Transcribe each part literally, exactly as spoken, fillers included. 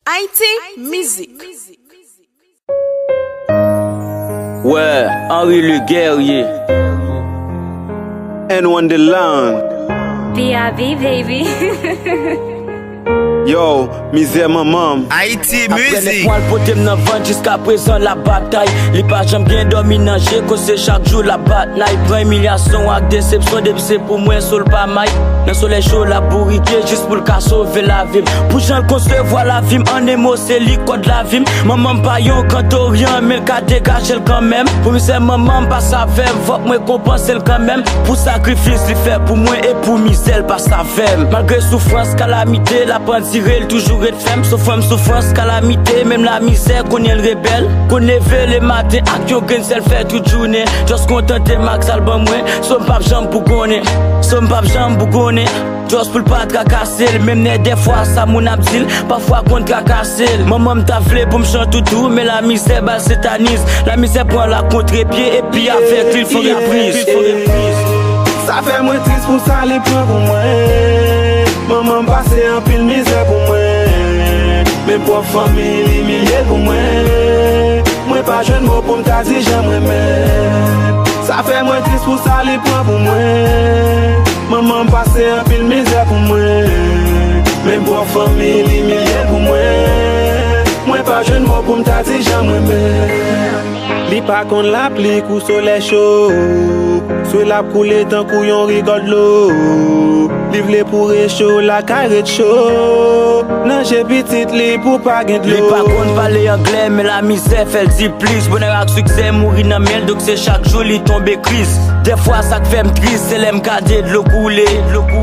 Haïti Music. Ouais, Henri le Guerrier. And Wonderland. B R B, baby. Yo, mizè manman m. Haïti Music. Apre nèf mwa l pote m nan vant, jiska prezan l ap batay. Li pa janm gen dòmi nan je, koz se chak jou l ap bat. N a pran imilyasyon ak desepsyon depi se pou mwen, so l pa may. Nan solèy cho, l ap bourike jis pou l ka sove lavi m. Pou jan l konsevwa lavi m, an en mo, se li kòd lavi m. Manman m pa yon gran toryan, men l ka degaje l kanmenm. Pou mizè manman m pa savè m, fòk mwen konpanse l kanmenm. Pou sakrifis li fè pou mwen e pou mizè l pa savè m. Malgre soufrans, kalamite, l ap andire, l toujou ret fèm. Soufrans, soufrans, kalamite, menm lamizè, konnen l rebèl. Konn leve lematen ak yon grenn sèl fè tout jounen. Just kontante m ak sa l ban mwen, so m p ap janm bougonnen. So m p ap janm bougonnen. Just pou l pa trakase l, menm lè dèfwa sa moun ap di l, pafwa konn trakase l. Manman m ta vle pou m chante ou tou, men lamizè ba l satanis. Lamizè pran l ak kontrepye, epi avèk li l fè repriz. Sa fè mwen tris pou sa li pran pou mwen. Manman m pase anpil mizè pou mwen. Menm pwòp fanmi l imilye l pou mwen. Mwen pa jwenn mo pou m ta di jan m renmen l. Sa fè mwen tris pou sa li pran pou mwen. Manman m pase anpil mizè pou mwen. Menm pwòp fanmi l imilye l pou mwen. Mwen pa jwenn mo pou m ta di jan m renmen l. Li pa konn lapli kou solèy cho. Swe l ap koule tankou yon rigòl dlo. Li vle pou recho, lakay ret cho. Nan je pitit li pou pa gen dlo. Li pa konn pale anglè, men lamizè fè l di plis. Bonè ak siksè mouri nan men l, donk se chak jou li tonbe kriz. Dèfwa sa k fè m tris, se lè m gade dlo koule.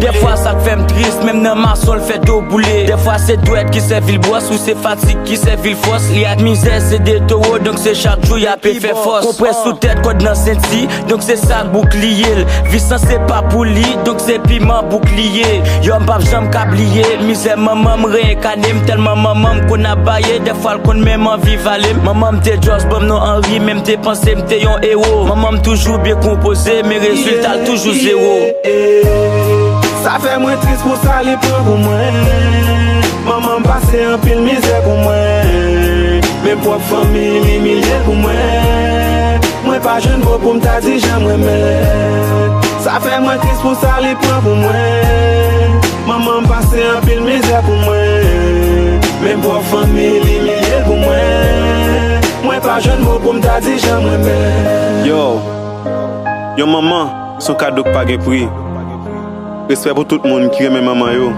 Dèfwa sa k fè m tris, menm nan mason l fè do boule. Dèfwa se dwèt ki sèvi l bwòs, ou se fatig ki sèvi l fòs. Li ak mizè se de towo, donk se chak jou y ape fè fòs. Konprès sou tèt, kòd nan senti, donk se sa k boukliye l. Vi sanse pa pou li, donk se piman boukliye. Yo, m p ap janm ka bliye mizè manman m reyekane m, tèlman manman m konn ap baye, dèfwa l konn menm anvi vale m. Manman m te just ban m non Henri, men m te panse m te yon ewo. Manman m toujou byen konpoze, men rezilta l toujou zewo. Sa fè mwen tris pou sa li pran pou mwen. Manman m pase anpil mizè pou mwen. Menm pwòp fanmi l imilye l pou mwen. Mwen pa jwenn mo pou m ta di jan m renmen l. Sa fè mwen tris pou sa li pran pou mwen. Manman m pase anpil mizè pou mwen. Menm pwòp fanmi l imilye l pou mwen. Mwen pa jwenn mo pou m ta di jan m renmen l. Yo, yon manman se yon kado k pa gen pri. Respè pou tout moun ki renmen manman yo.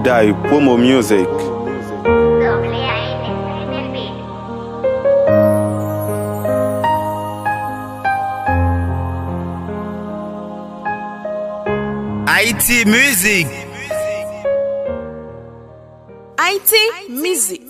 Day Promo Music. Haïti Music. Haïti Music.